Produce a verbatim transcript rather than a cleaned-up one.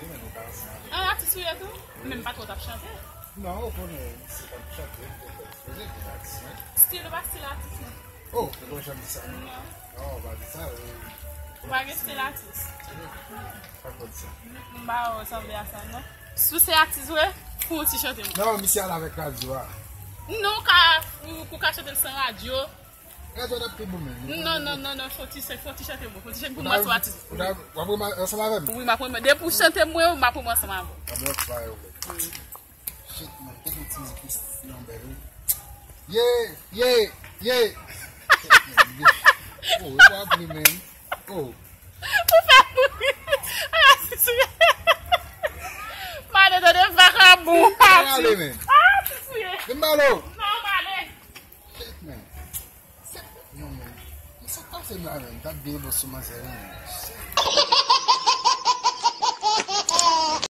wi, men nou ka ansanm avè l. An atis ou ye tou? Wi. Men m pa twò t ap chante. Non, ou konnen, se pa m chante, m te fè ekspoze pou atis, wi. Stil ou pa stil atis, non. Oh, ou pa janm di sa, non? Non. Non, ou pa di sa, wi. Ou pa gen stil atis. Wi. Pa konn sa. M pa wè w sanble a sa, non. Si w se atis vre, fè yon ti chante m. Non, misye al avèk radyo a. Non, ou ka, ou, ou ka chante l san radyo. Radyo t ap pi bon menm. Non, non, non, non, fè yon ti, fè yon ti chante m, fè yon ti chante pou m wè si w atis. Ou ta, w ap renmen ansanm avè m? Wi, m ap renmen. Depi w chante m, mwen, m ap renmen ansanm avè w. Anbyans pa yo menm. Shit, man, te gen ti zipis nan bèl, wi. Ye, ye, ye. Oh, e pa vre, man. Oh. Ou fè m ri. Ah, si, si. Mande tande vakabon. Vin pale, man. Ah, si, si. Vin pale. Non, mande. Shit, man. Shit, non, man. Sa k pase la, man? Gad de bò sou manzè, man. Shit.